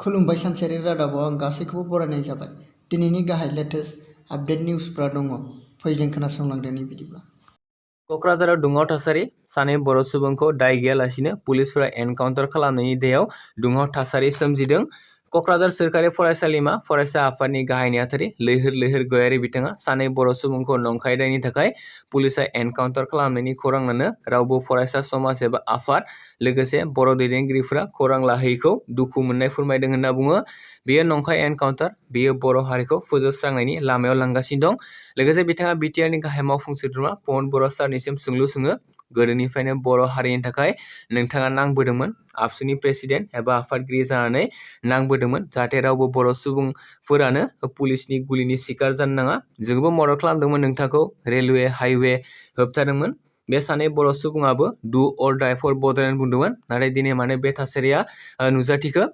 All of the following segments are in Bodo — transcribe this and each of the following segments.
खुलुमबाय सानसेयारि रादाबाव आं गासैखौबो बरायनाय जाबाय। दिनैनि गाहाय लेटेस्ट आपडेट निउजफ्रा दङ। फै जों खोनासंलांदोनि बिदिब्ला। क'क्राझाराव दुंहाव थासारि, सानै बर' सुबुंखौ दाय गैयालासिनो पुलिसफोरा एनकाउन्टार खालामनायनि दायाव दुंहाव थासारि सोमजिदों। क'क्राझार सोरखारि फरायसालिमा फरायसा आफादनि गाहाय नेहाथारि लैहोर लैहोर गयारि बिथाङा सानै बर' सुबुंखौ नंखाय दायनि थाखाय पुलिसआ एनकाउन्टार खालामनायनि खौरांआनो रावबो फरायसा समाज एबा आफाद लोगोसे बर' दैदेनगिरिफोरा खौरां लाहैयैखौ दुखु मोननाय फोरमायदों होनना बुङो। बेयो नंखाय एनकाउन्टार, बेयो बर' हारिखौ फोजोबस्रांनायनि लामायाव लांगासिनो दं। लोगोसे बिथाङा बिटिआरनि गाहाय मावफुं सोद्रोमा पवन बर' सारनिसिम सोंलु सोङो। गोदोनिफ्रायनो बर' हारिनि थाखाय नोंथाङा नांबोदोंमोन, आबसुनि प्रेसिडेन्ट एबा आफादगिरि जानानै नांबोदोंमोन जाहाथे रावबो बर' सुबुंफोरानो पुलिसनि गुलिनि शिकार जानो नाङा। जोंबो मदद खालामदोंमोन नोंथांखौ, रेलवे, हाइवे होबथादोंमोन। बे सानै बर' सुबुङाबो डु अर डाइ फर बर'लेण्ड बुंदोंमोन। नाथाय दिनै मानो बे थासारिया नुजाथिखो?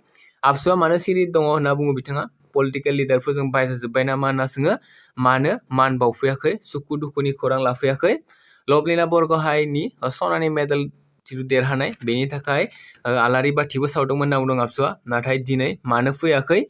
आबसुआ मानो सिरि दङ होनना बुङो बिथाङा। पलिटिकेल लिडारफोरजों बायजाजोब्बाय नामा होनना सोङो। मानो मान बावफैयाखै, सुखु दुखुनि खौरां लाफैयाखै? लभलिना बरग'हाइनि सनानि मेडेल देरहानाय, बेनि थाखाय आलारि बाथिबो सावदोंमोन होनना बुंदों आबसुआ। नाथाय दिनै मानो फैयाखै?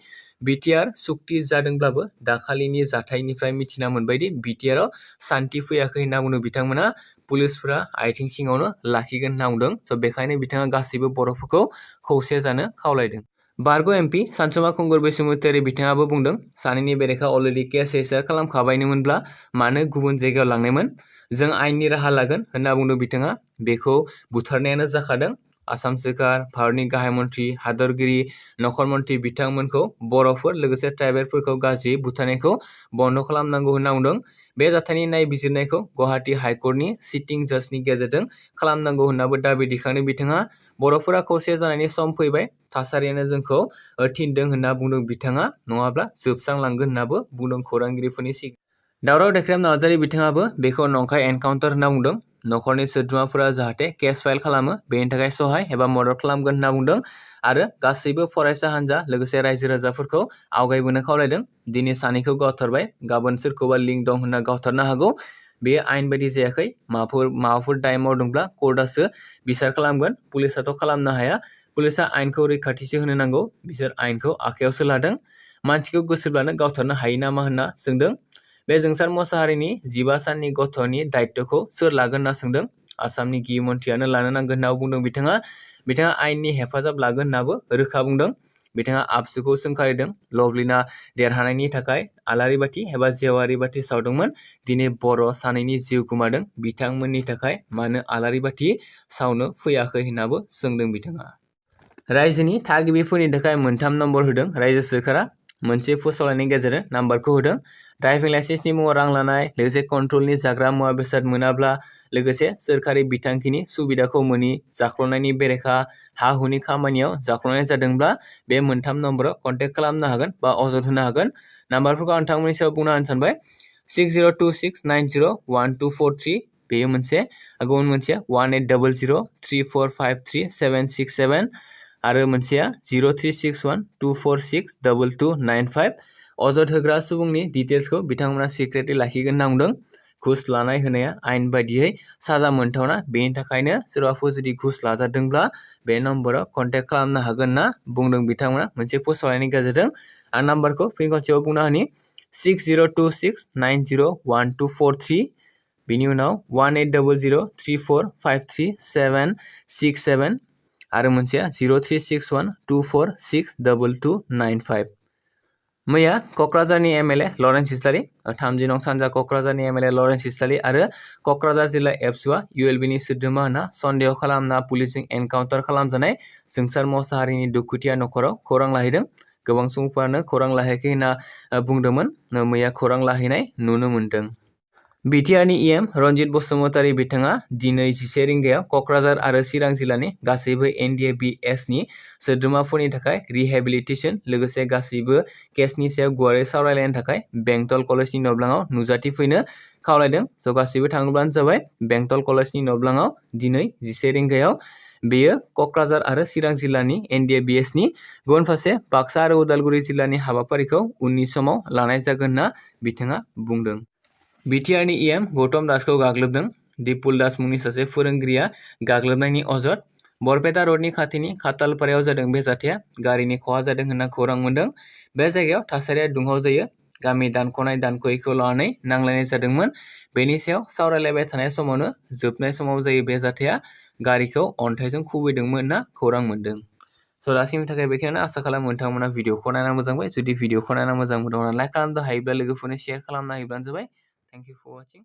बिटिआर सुक्ति जादोंब्लाबो दाखालिनि जाथायनिफ्राय मिथिना मोनबायदि बिटिआरआव सान्थि फैयाखै होनना बुंदों बिथांमोना। पुलिसफोरा आथिं सिङावनो लाखिगोन होनना बुंदों। स' बेखायनो बिथाङा गासैबो बर'फोरखौ खौसे जानो खावलायदों। बारग' एमपि सानसुमा खुंगुर बैसुमुतियारि बिथाङाबो बुंदों, सानैनि बेरेखा अलरेडि केस रेजिस्टार खालामखाबायनोमोनब्ला मानो गुबुन जायगायाव लांनायमोन? जों आयेननि राहा लागोन होनना बुंदों बिथाङा। बेखौ बुथारनायानो जाखादों। आसाम सोरखार, भारतनि गाहाय मन्त्रि, हादरगिरि, नखर मन्त्रि बिथांमोनखौ बर'फोर लोगोसे ट्राइबेलफोरखौ गाज्रियै बुथारनायखौ बन्द' खालामनांगौ होनना बुंदों। बे जाथायनि नायबिजिरनायखौ गुवाहाटि हाइकर्टनि सिटिं जाजनि गेजेरजों खालामनांगौ होननाबो दाबि दैखांदों बिथाङा। बर'फोरा खौसे जानायनि सम फैबाय, थासारियानो जोंखौ थिनदों होनना बुंदों बिथाङा, नङाब्ला जोबस्रांलांगोन होननाबो बुंदों खौरांगिरिफोरनि सिगाङाव। दावराव देख्रेम नार्जारि बिथाङाबो बेखौ नंखाय एनकाउन्टार होनना बुंदों। नखरनि सोद्रोमाफोरा जाहाथे केस फाइल खालामो बेनि थाखाय सहाय एबा मदद खालामगोन होनना बुंदों आरो गासैबो फरायसा हान्जा लोगोसे रायजो राजाफोरखौ आवगायबोनो खावलायदों। दिनै सानैखौ गावथारबाय, गाबोन सोरखौबा लिंक दं होनना गावथारनो हागौ। बेयो आयेन बायदि जायाखै। माबाफोर दाय मावदोंब्ला कर्टआसो बिसार खालामगोन, पुलिसाथ' खालामनो हाया। पुलिसा आयेनखौ रैखाथिसो होनो नांगौ, बिसोर आयेनखौ आखायावसो लादों। मानसिखौ गोसोब्लानो गावथारनो हायो नामा होनना सोंदों। बे जोंसार मोसाहारिनि 15 साननि गथ'नि दायित्वखौ सोर लागोन होनना सोंदों। आसामनि गिबि मन्थ्रियानो लानो नांगोन होनना बुंदों बिथाङा। बिथाङा आयेननि हेफाजाब लागोन होननाबो रोखा बुंदों। बिथाङा आबसुखौ सोंखारिदों। लभलिना देरहानायनि थाखाय आलारि बाथि एबा जेवारि बाथि सावदोंमोन। दिनै बर' सानैनि जिउ गोमादों, बिथांमोननि थाखाय मानो आलारि बाथि सावनो फैयाखै होननाबो सोंदों बिथाङा। रायजोनि थागिबिफोरनि थाखाय 3 नम्बर होदों रायजो सोरखारा। मोनसे फोसावनायनि गेजेरजों नाम्बारखौ होदों। ड्राइभिं लाइसेन्सनि मुङाव रां लानाय, लोगोसे कन्ट्रलनि जाग्रा मुवा बेसाद मोनाब्ला, लोगोसे सोरखारि बिथांखिनि सुबिदाखौ मोनि, जाख्ल'नायनि बेरेखा हा-हुनि खामानियाव जाख्ल'नाय जादोंब्ला बे 3 नम्बराव कन्टेक्ट खालामनो हागोन बा अजद होनो हागोन। नाम्बारफोरखौ आं नोंथांमोननि सायाव बुंना होनो सानबाय। 6026901243 बेयो मोनसे, गुबुन मोनसेया 180034533767 आरो मोनसेया 036124622295। अजद होग्रा सुबुंनि डिटेल्सखौ बिथांमोना सिक्रेटलि लाखिगोन होनना बुंदों। घुस लानाय होनाया आयेन बायदियै साजा मोनथावना, बेनि थाखायनो सोरबाफोर जुदि घुस लाजादोंब्ला बे नम्बराव कन्टेक्ट खालामनो हागोन होनना बुंदों बिथांमोना मोनसे फोसावनायनि गेजेरजों। आं नाम्बारखौ फिन खनसेयाव बुंना होनि 6026901243 बिनि उनाव 180034533767 आरो मोनसेया 036124622295। मैया क'क्राझारनि एमएलए लरेन्स इस्लारि, 30 नं सानजा क'क्राझारनि एमएलए लरेन्स इस्लारि आरो क'क्राझार जिल्ला एबसुआ इउएलबिनि सोद्रोमा होनना सन्देह खालामना पुलिसजों एनकाउन्टार खालामजानाय जोंसार मोसाहारिनि दुखुथिया नखराव खौरां लाहैदों। गोबां सुबुंफोरानो खौरां लाहैयाखै होनना बुंदोंमोन। मैया खौरां लाहैनाय नुनो मोन्दों। बिटिआरनि इएम रनजित बसुमतारी बिथाङा दिनै 11 रिंगायाव क'क्राझार आरो चिरां जिल्लानि गासैबो एनडिएबिएसनि सोद्रोमाफोरनि थाखाय रिहेबिलिटेसन लोगोसे गासैबो केसनि सायाव गुवारै सावरायलायनो थाखाय बेंटल कलेजनि नब्लाङाव नुजाथिफैनो खावलायदों। स' गासैबो थाङोब्लानो जाबाय बेंटल कलेजनि नब्लाङाव दिनै 11 रिंगायाव। बेयो क'क्राझार आरो चिरां जिल्लानि एनडिएबिएसनि, गुबुन फारसे बाक्सा आरो उदालगुरि जिल्लानि हाबाफारिखौ उननि समाव लानाय जागोन होनना बिथाङा बुंदों। बिटिआरनि इएम गौतम दासखौ गाग्लोबदों। दिपुल दास मुंनि सासे फोरोंगिरिया गाग्लोबनायनि अजद। बरपेटा रडनि खाथिनि खातालपारायाव जादों बे जाथाया। गारिनि खहा जादों होनना खौरां मोन्दों। बे जायगायाव थासारिया दुंहाव जायो। गामि दानख'नाय दानख'यैखौ लानानै नांलायनाय जादोंमोन। बेनि सायाव सावरायलायबाय थानाय समावनो जोबनाय समाव जायो बे जाथाया। गारिखौ अन्थाइजों खुबैदोंमोन होनना खौरां मोन्दों। दासिमनि थाखाय बेखिनियानो। आसा खालामो नोंथांमोना भिडिअखौ नायना मोजां मोनबाय। जुदि भिडिअखौ नायना मोजां मोनदोंब्ला लाइक खालामदो, हायोब्ला लोगोफोरनो शेयार खालामना होयोब्लानो जाबाय। Thank you for वाचिं।